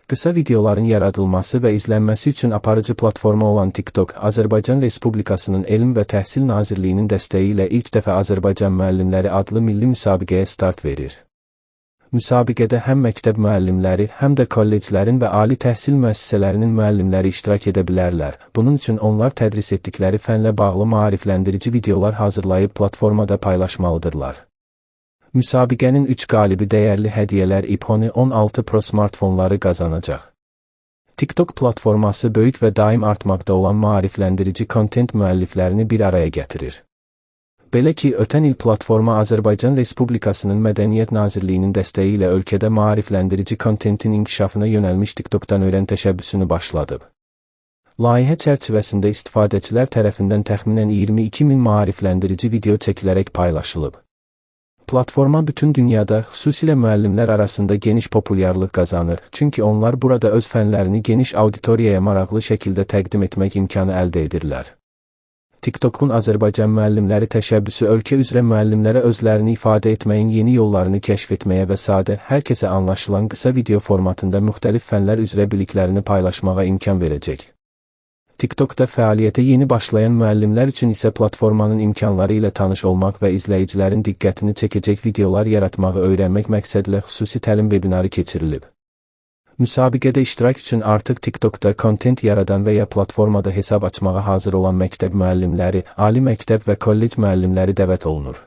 Qısa videoların yaradılması və izlənməsi üçün aparıcı platforma olan TikTok, Azərbaycan Respublikasının Elm və Təhsil Nazirliyinin dəstəyi ilə ilk dəfə Azərbaycan Müəllimləri adlı milli müsabiqəyə start verir. Müsabiqədə həm məktəb müəllimləri, həm də kolleclərin və ali təhsil müəssisələrinin müəllimləri iştirak edə bilərlər. Bunun üçün onlar tədris etdikləri fənlə bağlı maarifləndirici videolar hazırlayıb platformada paylaşmalıdırlar. Müsabiqənin 3 qalibi dəyərli hədiyyələr iPhone 16 Pro smartfonları qazanacaq. TikTok platforması böyük və daim artmaqda olan maarifləndirici kontent müəlliflərini bir araya gətirir. Belə ki, ötən il platforma Azərbaycan Respublikasının Mədəniyyət Nazirliyinin dəstəyi ilə ölkədə maarifləndirici kontentin inkişafına yönəlmiş TikTokdan öyrən təşəbbüsünü başladıb. Layihə çərçivəsində istifadəçilər tərəfindən təxminən 22 min maarifləndirici video çəkilərək paylaşılıb. Platforma bütün dünyada, xüsusilə müəllimlər arasında geniş populyarlıq qazanır, çünki onlar burada öz fənlərini geniş auditoriyaya maraqlı şəkildə təqdim etmək imkanı əldə edirlər. TikTokun Azərbaycan müəllimləri təşəbbüsü ölkə üzrə müəllimlərə özlərini ifadə etməyin yeni yollarını kəşf etməyə və sadə, hər kəsə anlaşılan qısa video formatında müxtəlif fənlər üzrə biliklərini paylaşmağa imkan verəcək. TikTokda fəaliyyətə yeni başlayan müəllimlər üçün isə platformanın imkanları ilə tanış olmaq və izləyicilərin diqqətini çəkəcək videolar yaratmağı öyrənmək məqsədilə xüsusi təlim webinarı keçirilib. Müsabiqədə iştirak üçün artıq TikTokda kontent yaradan və ya platformada hesab açmağa hazır olan məktəb müəllimləri, ali məktəb və kollec müəllimləri dəvət olunur.